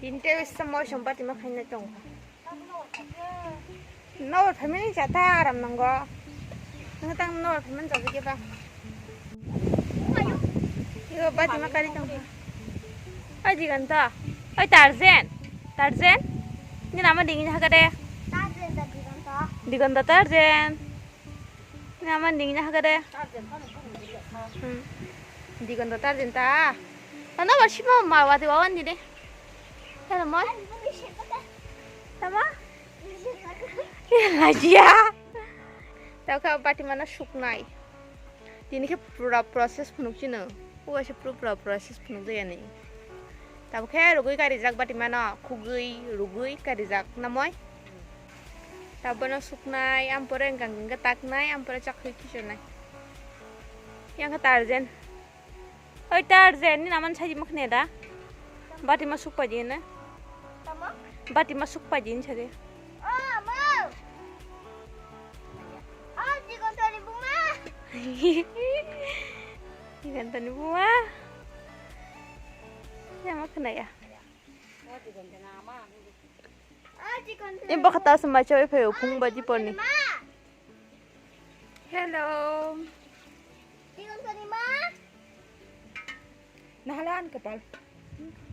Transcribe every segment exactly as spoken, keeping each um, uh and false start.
Inte wisa moi som Batima khaina tong. Nor family jata aram nango. Nang tang nor family jata ke ba. Yo Batima kari tong. Ai Diganta. Ai Tarzen. Tarzen. Ni nama dingin hagade. Tarzen da Diganta. Diganta Tarzen. Ni ama ning nya hagade. Hmm. Digon do tarjin ta. Tano ba sima ma wati wawan dine. Hello moi. Tama? Lajia. Tau kha Batima no suknai. Tini khe pura process phunuk chino. Uwa se pura pura process phunuk jaya ni. Tabo khe rugwi karijak Batima no, khugwi, rugwi karijak namoi. Tabono suknai, ampore wngkang wngkha taknai, ampore chakhwi khichonai. Yang kha Tarjen. Oi Tarjen, ni naman saji makhne da? Batima sukpa jin na? Tama? Batima sukpa jin sade. Oh, ma. Ah, jikon tani buma. Jikon tani buma. Ya makhna ya. Em bakha ta sama choi phayo phung baji porni. Hello. Nahala an kapal.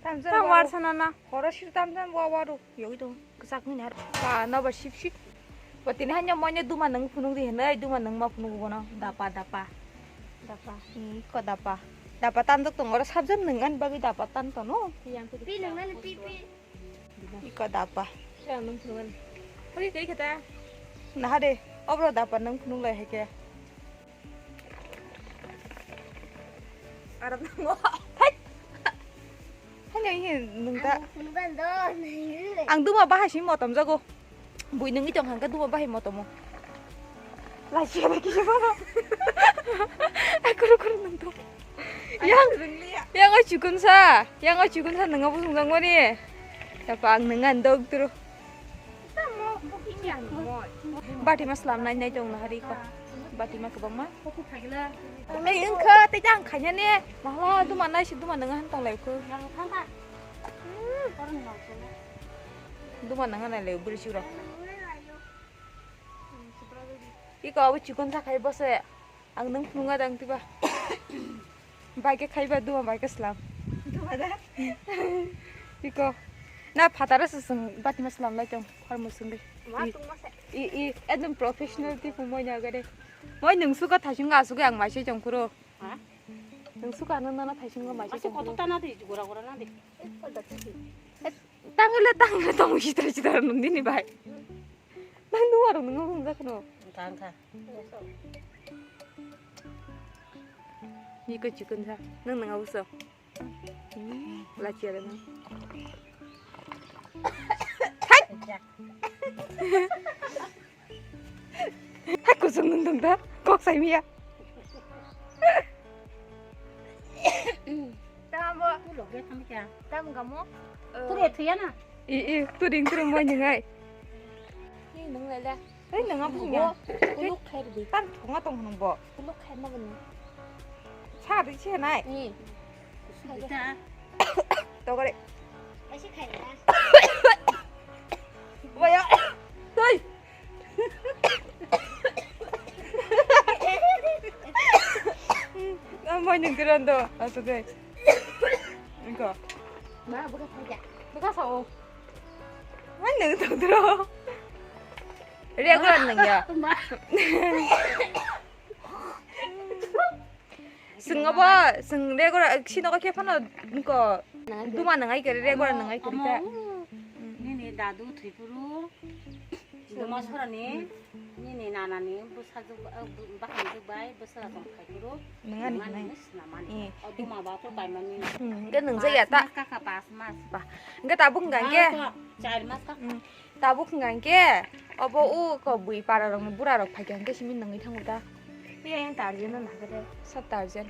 Tamsa Tam war sana na. Horo sir tamsa wa waru. Yogi to. Kesak ni har. Ba na ba sip sip. Ba tini hanya moine duma nang phunuk di henai duma nang ma phunuk bono. Dapa dapa. Dapa. Ni ko dapa. Dapa tan dok tong oro sabjan nang an bagi dapa tan tono. Pi nang nani pi pi. Iko dapa. Kaya nung phunungan. Hori kai kata. Naha de, obro dapa nung phunung lai hai ke. Arap nung. Hai. Hanya ini nung ta. Ang phunungan do. Ang duma bahai si motom jago. Bui nung itong hangka duma bahai motomo. Lasia lagi siapa? Aku rukur nung tu. Yang, yang o chikun sa, yang o chikun sa nungo busung jang mani. Tapa ang nungo andok turu. Batima slam nai nai tong nahari ko. Batima kebang ma. Ei engkha tei jang khanya ne. Mahla duma nai si duma nungo han tong lai ko. Duma nungo nai lai buri siro. Iko abo chikon sa khai bose. Ang nung phununga dang tiba. Baike khaiba duma baike slam. Duma da? Iko. Na phatara se sung Batima slam lai tong. Hormo sungri. Ma tungma se. I, i, ekdom professional tipo moi na gare. Moi nung suka thasung asuka ang mai se jong kuro. Ha? Nung suka nung nana thasung mai se jong kuro. Koto tana de gora gora na de. Tangile tangile tong sitra sitra nung dini bai. Nang duma rok nung nung jakno. Tang kha. Ni ko chikon sa. Nang nang auso. Lachia da nang. Hai kusung nung dong da. Kok sai miya. Tamo. Ulo ge thang kya? Tam gamo. Ture thuya na. I, i, turing turing moi ningai. Ni nung lele. Hei, nang apa punya? Kuluk khair di. Tan thonga tong nung bo. Kuluk khair na bani. Sa di si nai. Ni. Kita. Togore. Masih khair na. Waya. Hei. Ang mai ning tiran do. Ato de. Engko. Ma buka saja. Buka sao. Mai ning tong tro. Regular nang ya. Ma. Sing abo sing regular sino ko khe phano ko duma nang ai kari regular nang ai kari ta. Nini dadu thwipuru duma sorani nini nanani bwsajwk bahai jwk bai bwsajwk tong phaipuru. Nang ani nang. Sinamani. O duma ba ko baimani. Hingke nung jaya ta. Kaka pas mas. Ba. Hingke tabuk hingke. Char mas kaka. Tabuk hwnkha hwnkhe obo o kok bui para rokni bura rok phaikha hwnkhe simi nungwi thango ta. Yang tarjen no nahakhe de. Sa tarjen.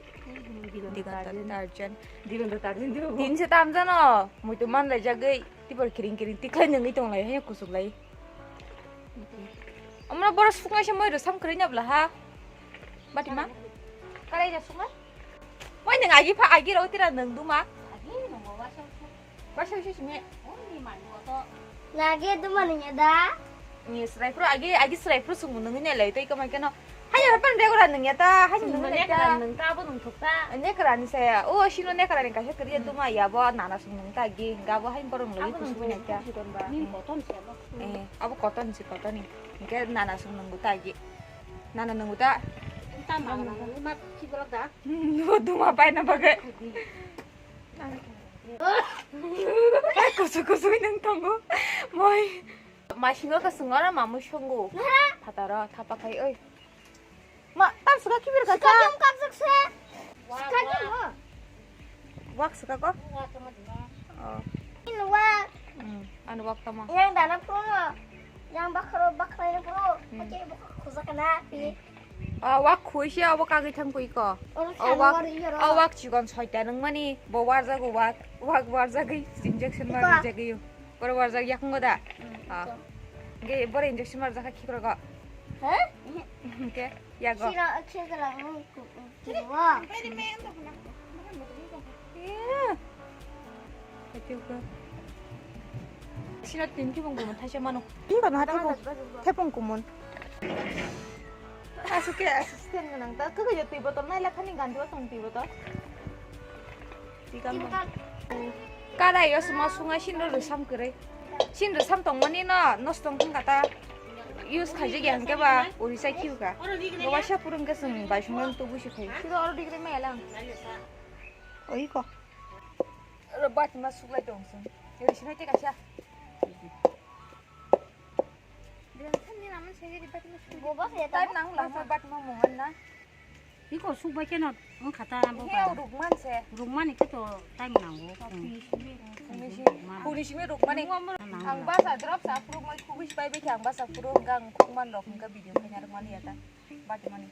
Diganta tarjen. Diganta tarjen dibo. Tin se tam jano muitu manlai jagwi tibor kiring kiring tiklai nungwi tonglai hai kusuklai. Amra boro suknai se moi rosam kwrwi nabla ha. Batima. Kalai ja suknai. Moi nung agi pha agi rok tira nung duma. Agi nung wa sa. Basa basa sini. Nage duma nungya da? Ni srai pro agi agi srai pro sung nung ne lai tai kamai keno. Hai ya pan rego ra nungya ta, hai nung ne ta. Nung ta bo nung thuk ta. Ne kra ni saya. O sino ne kra ni kaisa kri duma ya bo nana sung nung ta agi ga bo hai borong lai tu sung ne ta. Ni koton se mo. Eh, abo koton si koton ni. Ke nana sung nung ta agi. Nana nung ta. Ta ma nung ma ki bolak da. Duma pai na bagai. Hai kusu kusu nang tongo. Moi. Masingo ka sungara mamu songo. Phataro thapa khai oi. Ma tam suka kibir ka. Suka yung kapsuk se. Suka yung mo. Wak suka ko? Wak sama dina. Oh. In wak. Hmm, anu wak tama. Yang dana pro. Yang bakro bakro pro. Hmm. Oke bakro khuza kana pi. O wak khui se obo kagwi thang kwi ko. O wak, o wak chikon soita nung mani bo warjago wak, wak warjagwi injection mar rijagwi. Boro warjak yakungo da. Hwnkhe boro injection mar jakha khikrogo. Hwnkhe yago. Sino tin kibong kumun thaisa mano. Tingko no thepung, thepung kumun. Asuk ke assistant gwnang ta kwkwi twi botol naila thani ganti o tong twi botol. Tikam. Kada yo suma sunga sinro rwsam kwrwi. Sinro sam tongmani no nosto wngkha ta. Use khaijak ya hwnkhe ba uri chai khiuka. Bo waisa purung khe chwng bai songno tubu si khai. Siro oro degree maya lang. Oi ko. Oro batima suklai tong sung. Iri sinai te kaisa. Time nang la mo batima mo anna. Iko sukbai keno wngkha ta bo. He rukman se. Rukmani khe to time nango. Kuni simi rukmani. Ang basa drop sa phuru mai khugui pai bai khe ang basa phuru gang khukman rok hwnkha video khaina rwkmani ya ta. Batimani.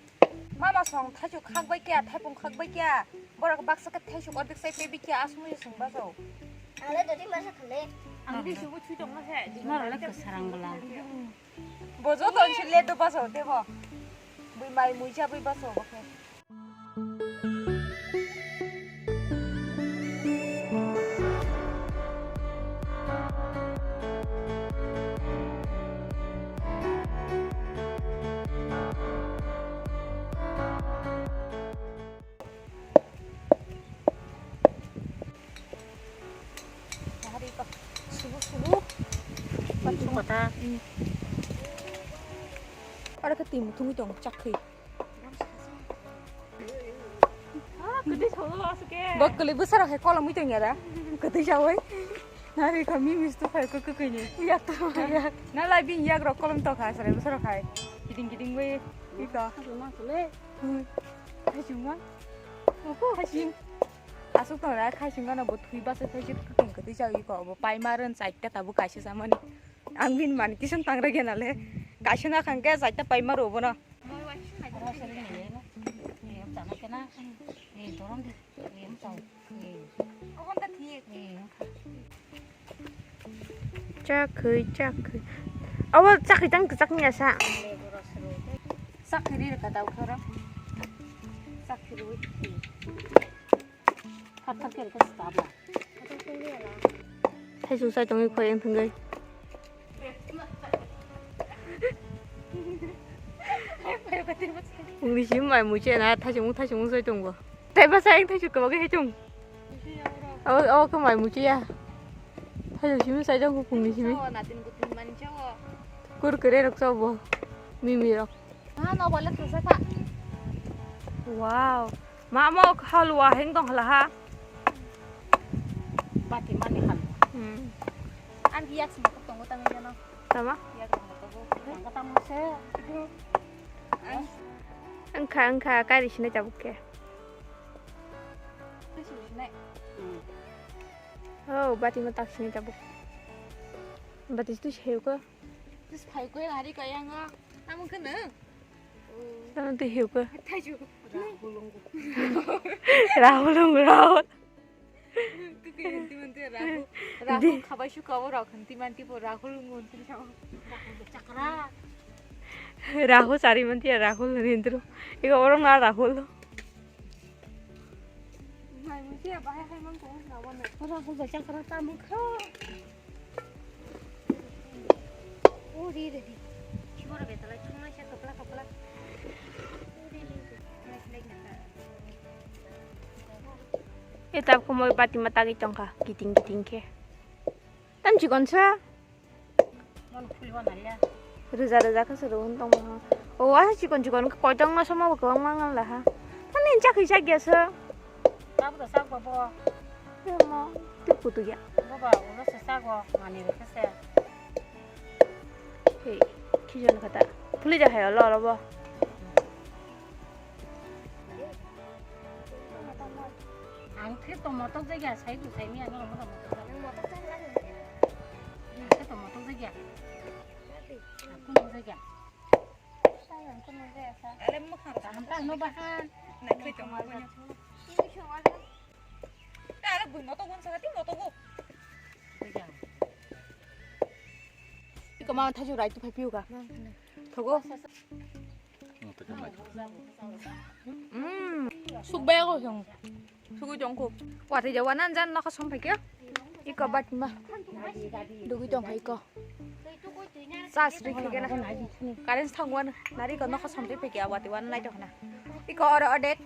Mama song thaichuk khak bai kya, thaipung khak bai kya. Borok baksa khe thaichuk ordik sai pebi kya, asmui sung baso. Ang le dodi masa khale. Ang di subu chui tong ma khe. Noro le kwsarang bwla. Bo joto se le do baso tebo. Bui mai mui cha bui baso bo khe. Subu, subu. Subu kota. Hmm. Aro khe twi muthungwi tong chakri. Ah, kwtwi solo asuk khe. Bo kwlwi bwsarok hai kolomwi tong ya da. Kwtwi sawi. Nari kami mistu phai kwkwi ni. Yak to yak. Na lai bini yak rok kolom to kha sare bwsarok hai. Kiding kiding wi. Iko. Asa ma sole. Hmm. Khaichung ma. Oho, khaichung. Asuk tong ra khaichung gana bo thui basa khaichung kwkwi kwtwi sawi ko. Bo paima ren chaita tabuk kaisa samani. Ang bini mani kisa tangra gena le. Kaisa na khang khe chaita paima rw bono. Chakhui, chakhui. Abo chakhui tang kwchak ni asa. Chakhui ri rwkha daw khoro. Chakhui ri. Thar thar khe rwkha stabla. Thaisung sai tongwi khoi wng thangwi. Pungni simi mai muiche na thaisung thaisung sai tongbo. Tei bwsa wng thaisung kwbagwi hai tong. Abo abo khe mai muiche ya. Thaisung simi sai tong pungni simi. Kurkure rok chabo. Mimi rok. Ah, no bole thasa kha. Wow. Ma mo halwa heng tong hala ha. Bati mani halwa. Hmm. Ang yak sma tongo tang jano. Tama? Yak sma tongo. Ang kata mo se. Ang. Engkha engkha kari sini tabuk ke. Kari sini. Hmm. Oh, bati mo tak sini tabuk. Bati tu seheu ko. Tis phai koi hari kaya nga. Tamo kene. Tamo tu hiu ko. Thaju. Rahul, Rahul. Kukui henti menti Rahul. Rahul khabai su kabo rok henti menti po Rahul ngun ti sao. Rahul chakra. Rahul sari menti ya Rahul nindru. Iko orang na Rahul. Sia bahai hai mang kong na wan. Ora ko ba chakra ta mukha. O ri re di. Chibora betalai chungnai sa kapla kapla. Etab khumui bati ma tagwi tongkha kiting kiting khe. Tam chikon sa. Mon khulwa naliya. Rwja rwja khe se rwgwng tongma ha. O, asa chikon chikon khe koitongma sama bo kwbangma wng laha. Mani chakhi chakya se. Tabuk da sak bo bo. Temo, tei kutu ya. Bo ba, ulo se sago, mani rwkhe se. Hei, khijon khata. Phuli ja hai olo olo bo. Ang khe to motok jagya, sai tu sai mi ano motok motok. Ang motok chang lang. Ang khe to motok jagya. Ang khe motok jagya. Sai ang khe motok jagya sa. Ale mo khang. Ang ta no bahan. Na khe to mo. Ini semua. Ale bui motok gon sa ti motok go. Jagya. Iko ma thajo rai tu phai piu ka. Thogo. Sukbai ako song. Sugui tongko. Watui jawa nan jan nokha som phaikhe. Iko bat ma. Dugui tongkha iko. Sas ri khe na. Current thangwan nari ko nokha som phaikhe awati wan nai tongna. Iko oro odek.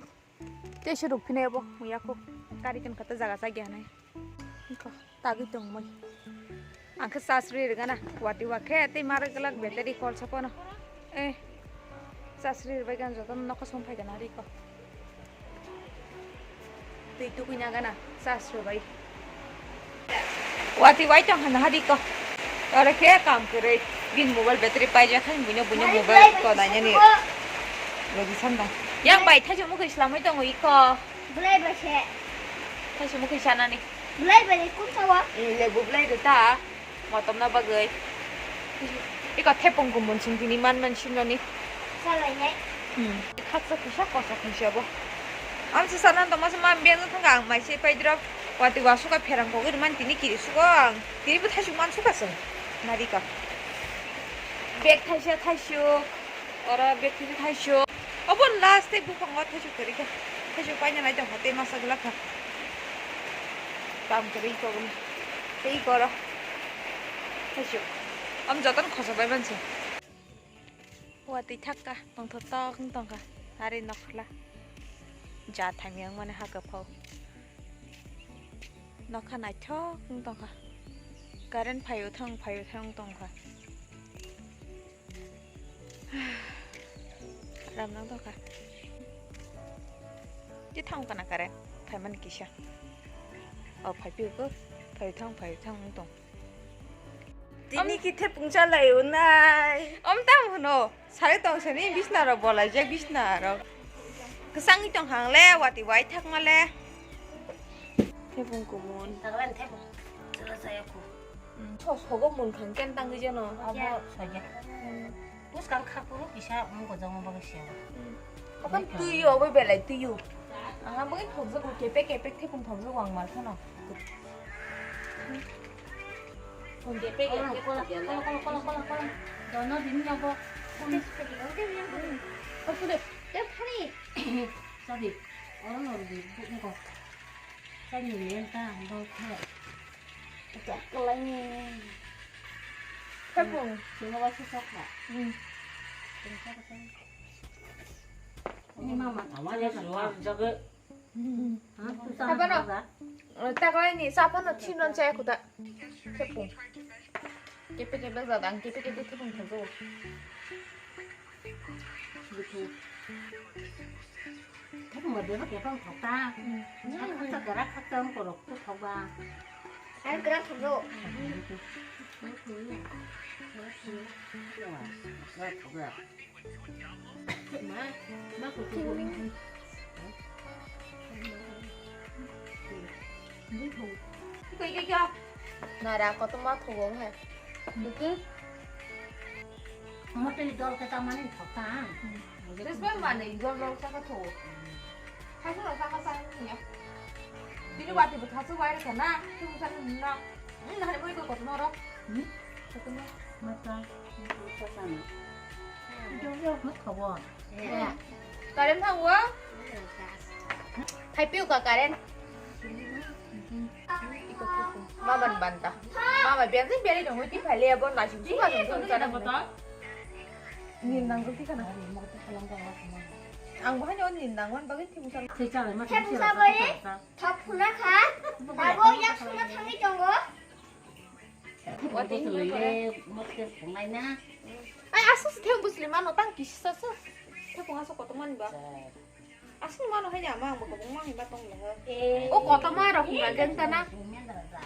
Tei se ruk phine bo muya ko. Kari kan kata jaga sa gya nai. Iko. Tagwi tongmoi. Ang khe charge rwi rwgana. Wati wa khe tei ma rwglak battery kol sa pono. Eh. Charge rwi rwbai gan jotono nokha som phai gana riko. Twi tugwi na gana charge rwbai. Wati wai tong hana hariko. Ore khe kam kwrwi. Bin mobile battery paijak khe buino buino mobile ko nainani. Logi sanda. Yang bai thajo mukhe slamwi tongo iko. Bulai bai se. Thajo mukhe sanani. Bulai bai kum sawa. Lebu bulai rita. Motom na bagwi. Iko thepung kumun sing tini man man simrani. Salai nai. Hmm. Khaksa khisa kosa khisa bo. Ang se sanan toma se man biang thang ang mai se pai drop. Wati wa suka pherang kogwi man tini kiri suka ang. Tini bo thaisuk man suka sung. Narika. Bag thaisa thaisuk. Oro bag thaisa thaisuk. Obo last tei buphango thaisuk kwrwi kha. Thaisuk paina nai tongkha tei masa glak kha. Tam kwrwi kogwi. Tei iko oro. Thaisuk. Am jotono khosa bai manse. Watwi thakka tongthok tok wng tongkha. Ari nokhla. Ja thangya wngmani hakhe phau. Nokha naithok wng tongkha. Current phaio thang phaio thang wng tongkha. Aram nang tongkha. Ti thang kana kare phaimani kisa. O phai piu ko phai thang phai thang wng tong. Tini ki thepung chalai unai. Om tam hwno. Sari tong sani bisna rok bolai jak bisna rok. Kesang itong hang le wati wai thak ma le. Thepung kumun. Thaglan thepung. Chula saya ku. So sogo mun khang ken tang jeno. Abo soja. Puskang khakuru kisa mung ko jong baga siya. Apan tuyo, abo belai tuyo. Ang abo in thokjago, kepek kepek thepung thokjago ang mal kheno. Kepek kepek kola kola kola kola kola. Dono din nyobo. Osude, te phani. Sabi, oro no di, buko. Sani lenta, dol khe. Ita kelaini. Thepung. Sini wasi sok na. Hmm. Ini mama. Awalnya keluar jaga. Apa no? Taklai ni sapa no thinon chai kuda. Thepung. Kepe kepe zadang kepe kepe thepung thepung. Thepung ma bebak ya pang thok ta. Khaksa kera khaksa ang korok tu thok ba. Ang kera thok do. Thok ya. Ma, ma ko tu. Koi koi koi. Nara koto ma thogo hai. Buku. Mote dol khe tamani thok ta. Tes bai mane dol dol saka thogo. Thasu rok saka sa niya. Tini wati bo thasu bai rokha na. Thasu saka na. Ini hari mo iko koto norok. Koto no. Mata. Mata sana. Dol dol ma thogo. Current thango? Hai piu ka current? Mama ni banta. Mama biar ni biar ni dong, ti phale ya bon, nasi juga dong, dong, sana. Nin nang, ti kana. Ang bahanya on nin nang, wan bagin ti musang. Thai chalai ma, thai chalai ma. Thap khuna kha. Abo yak suna thangwi tongo. Wati. Ai, asus theng busli mano tang kisa sa. Thepung aso koto man ba. Asu mano hai ama ang bokobong mang ba tong le. O koto ma rok hwnba geng tana.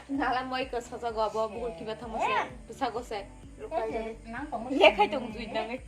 Nala moi ko saja go abo bukul kiba thamo se. Pisa go se. Rupai. Ye khai tong jui nang.